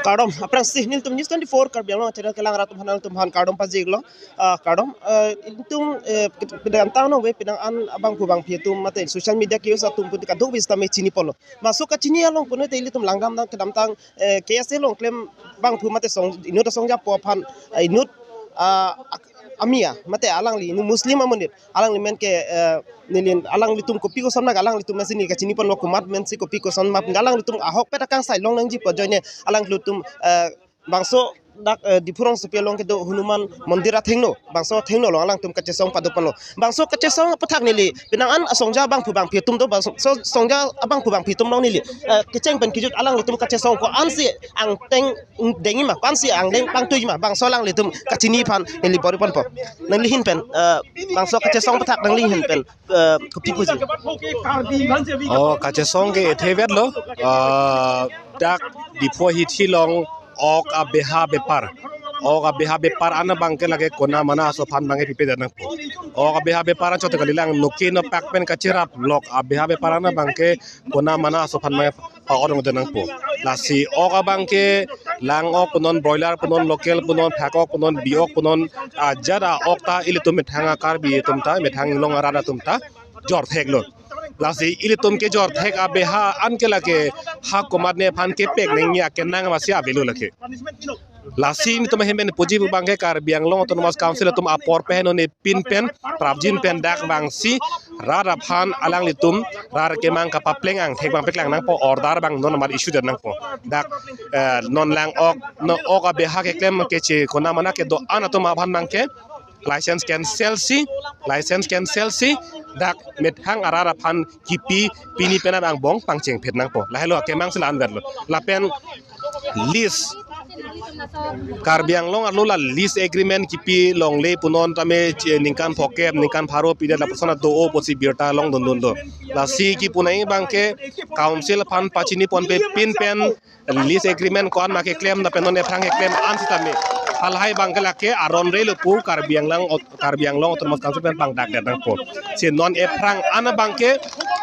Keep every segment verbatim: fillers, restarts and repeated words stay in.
Kardom, aphrangsi nelitum News twenty-four Karbi Anglong channel kelang rat atum aphan, atum aphan kardom pajirlo. Ah, kardom, eh, itum, eh, kedamtang nonve penang an abangphu abangphi atum mate social media ke-use atum pute kadokave sitame chiniponlo. Bangso kachini along pune te ilitum langdamtang kedamtang, eh, K S A along klem abangphu mate song inut asongjapo aphan, eh, inut, ah, ak-, amia mate alangli inut Muslim amonit alangli men ke, eh, neli alanglitum kopi koson ma alanglitum mensi neli kachiniponlo, komat mensi kopi koson ma alanglitum ahokpet akangsai long nangjipo ajoine alanglitum, eh, bangso dak, eh, Diphu rongsopi along kedo Hanuman Mandir athengno, bangso athengno along alangtum kachesong padoponlo. Bangso kachesong aputhak neli penang an asongja abangphu abangphi atum do, bangso songja abangphu abangphi atum along neli, eh, kecheng pen kejut alanglitum kachesong ko-ansi angdeng dengji ma, ko-ansi angdeng pangtuiji ma, bangso alanglitum kachini aphan neli bor-iponpo. Nangli ahin pen, eh, bangso kachesong aputhak nangli ahin pen, eh, kopi puji? Oh, kachesong ke ethe vetlo. Ah, dak Diphu hithi along ok abeha bepar. Ok abeha bepar an abangke lake kona mana aso aphan abangke pipedet nangpo. Ok abeha bepar anchot kalilang, noke nopak pen kacherap lok abeha bepar an abangke kona mana aso aphan abangke pa-orong det nangpo. Lasi ok abangke lang ok punon, broiler punon, local punon, phak ok punon, bi ok punon, ajat a-ok ta ilitum methang a-Karbi atum ta, methang inglong arat atum ta jortheklo. Lasi ilitum kejorthek abeha an ke lake ha komatne aphan kepek nangji akenang masi avelo lake. Lasi nelitum ahin pen puji pu abangke Karbi Anglong Autonomous Council atum apor pen non epin pen prapjin pen dak vangsi rat aphan alanglitum rat kemang kapapleng angthek abang paklang nangpo, order abang non amat issue det nangpo. Dak, eh, non lang ok, no ok abeha keklem keche kona mana kedo-an atum aphan abangke license cancel si, license cancel si dak methang arat aphan kipi pini pen abang bong pangchengphet nangpo. Lahelo akemang si la-an vetlo. Lapen lease, Karbi Anglong arlo la lease agreement kipi longle punon tame che-, ningkan phokep, ningkan pharo pidet lapuson do-o pusi birta longdundun do. Lasi kipu nangji abangke council aphan pachiniponpe pin pen lease agreement ko-an ma keklem lapen non ephrang keklem an sitame halahai abangke lake aronre lo pu Karbi Anglong, Karbi Anglong Autonomous Council pen pangdakdet nangpo. Si non ephrang an abangke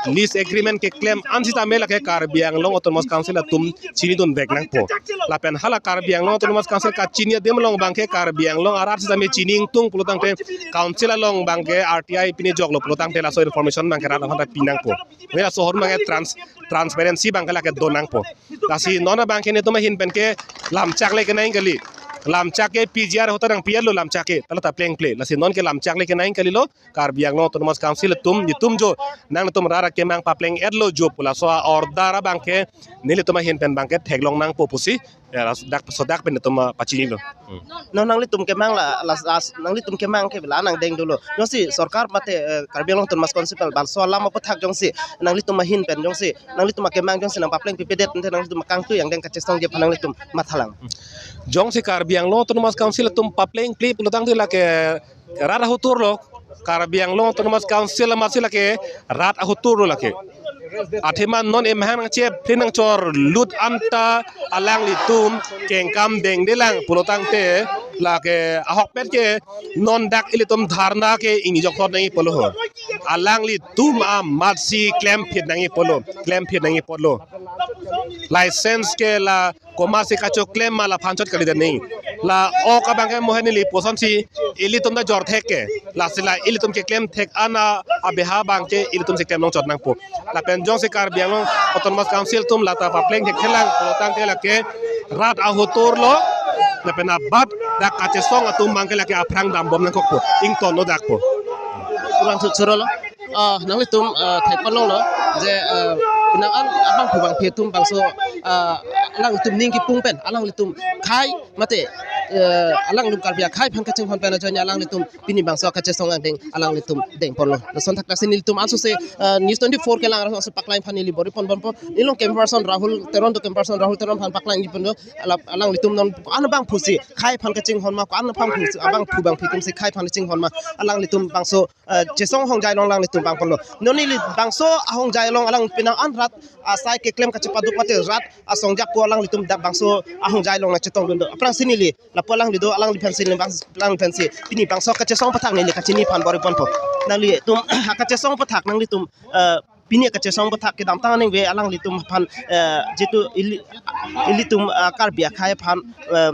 lease agreement keklem an sitame lake Karbi Anglong Autonomous Council atum chinidunvek nangpo. Lapen hala Karbi Anglong Autonomous Council kachini adim along abangke Karbi Anglong arat sitame chini ingtung pulotangte council along abangke R T I pini joklo pulotangte laso information abangke rat aphan ta pi nangpo. Neli laso ahormu abangke trans-, transparency abangke lake do nangpo. Lasi non abangke nelitum ahin pen ke lamchak le kenangji kali. Lamchak ke P G R ahut ta nangpi-etlo lamchak ke. Tala ta plengple. Lasi non ke lamchak le kenangji kalilo. Karbi Anglong Autonomous Council atum, nelitum jo, nangtum rat akemang papleng-etlo jo pu laso a-order abangke nelitum ahin pen abangke theklong nangpo pusi, ya, las-, dak, so dak pen nelitum, ah, pachinilo. Hmm. Non nanglitum kemang la, las, las, nanglitum kemang ke la nangdeng dolo. Jongsi sorkar mate, eh, Karbi Anglong Autonomous Council bangso alam aputhak jongsi nanglitum ahin pen jongsi nanglitum akemang jongsi nangpapleng pipedet ante nanglitum akangtui angdeng kachesongji aphan nanglitum mathalang. Jongsi Karbi Anglong Autonomous Council atum paplengple pulotangte lake rat ahotur lo, Karbi Anglong Autonomous Council amatsi lake rat ahotur lo lake. Athema non emahang nangchephle nangchorlut anta alanglitum kengkam dengdelang pulotangte lake ahokpet ke non dak ilitum dharna ke ingni jokthot nangji pulo ho. Alanglitum amatsi klemphet nangji pulo, klemphet nangji pulo. License ke la komatsi kachoklem ma laphan chot kalidet nangji. La ok abangke mohen neli pusonsi ilitum ta jorthek ke. Lasi la ilitum keklem thek an abeha abangke ilitum si klem longchot nangpo. Lapen jongsi Karbi Anglong Autonomous Council atum la ta papleng thekthelang pulotangte lake rat ahotur lo. Lapen abat dak kachesong atum abangke lake aphrang dambom nangkokpo. Ingtonlo dakpo. Kurang su-, surolo. Ah, nanglitum, ah, thekponlonglo je, ah, penang an abangphu abangphi atum bangso, ah, alanglitum ning kipung pen alanglitum khei mate, ah, alanglitum Karbi akhei aphan kachinghon pen ajoine alanglitum pini bangso kachesong angdeng alanglitum dengponlo. Lason thakthak si nelitum ansose, ah, News twenty-four kelang aso paklang aphan neli bor-iponponpo. Neli along camera person Rahul Teron do, camera person Rahul Teron aphan paklangji ponlo. Alap alanglitum non ko-an abangphu si khei aphan kachinghon ma, ko-an abangphu si, abangphu abangphi atum si khei aphan kachinghon ma, alanglitum bangso, eh, chesong ahongjai along alanglitum pangponlo. Non neli bangso ahongjai along alang penang an rat asai keklem kachepaduk mate rat asongja ko alanglitum dak bangso ahongjai along nangchetongdun do. Aphrangsi neli lapu alangli do, alangliphan si, bang-, alangliphan si pini bangso kachesong aputhak neli kachini aphan bor-iponpo. Nanglitum kachesong aputhak nanglitum, eh, pini kachesong aputhak kedamtang aningve alanglitum aphan, eh, jitu ili-, ilitum, ah, Karbi akhei aphan, eh,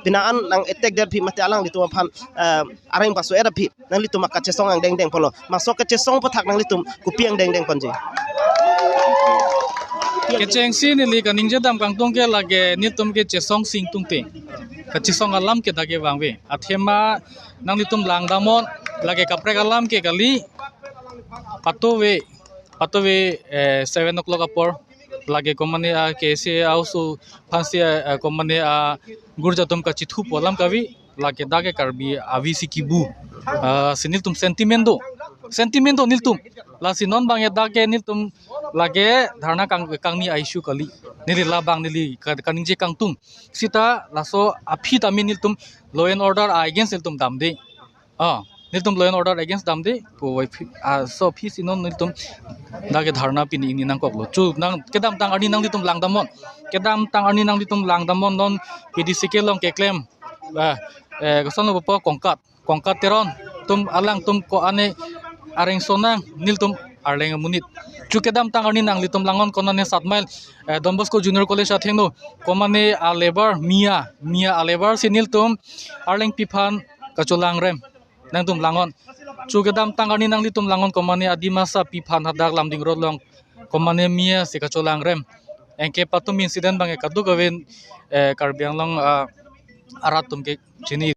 penang an nang-attack det aphi mate alanglitum aphan, eh, areng paso-et aphi nanglitum akachesong angdengdeng ponlo. Maso kachesong aputhak nanglitum kopi angdengdeng ponji? Kechengsi neli kaningje dam kangtung ke lake nelitum kechesong si ingtungte. Kachesong alam ke dak ke vangve. Athema nanglitum langdamnon, lake kaprek alam ke kali, patove, patove, eh, seven o'clock apor lake komane a K S A house aphansi, eh, komane a girja atum kachithupo alam kave, lake dak ke Karbi avi si kibu. Ah, si nelitum sentiment do. Sentiment do nelitum. Lasi non abang dak ke nelitum lake dharna kang-, kangni a-issue kali. Neli labang neli ka-, kaningje kangtung. Sita laso aphi tame nelitum law and order against nelitum damde. Ah, nelitum law and order against damde. Pu vai phi-, ah, so aphi si non nelitum dak ke dharna pini ingni nangkoklo. Chu nang kedamtang arni nanglitum langdamnon. Kedamtang arni nanglitum langdamnon, non P D C K along keklem, ah, eh, koson lo po, Kongkat. Kongkat Teron atum, alangtum ko-an areng sonang, nelitum arleng amonit. Chu kedamtang arni nanglitum langnon konane Satmail, eh, Don Bosco Junior College athengno komane a-labour Mia, Mia a-labour si nelitum arlengpi aphan kacholangrem. Nangtum langnon. Chu kedamtang arni nanglitum langnon komane a-Dimasa pi aphan hadak Lumding Road along komane Mia si kacholangrem. Anke patumi incident abang ke kadokave, eh, Karbi Anglong, ah, arat atum ke chini.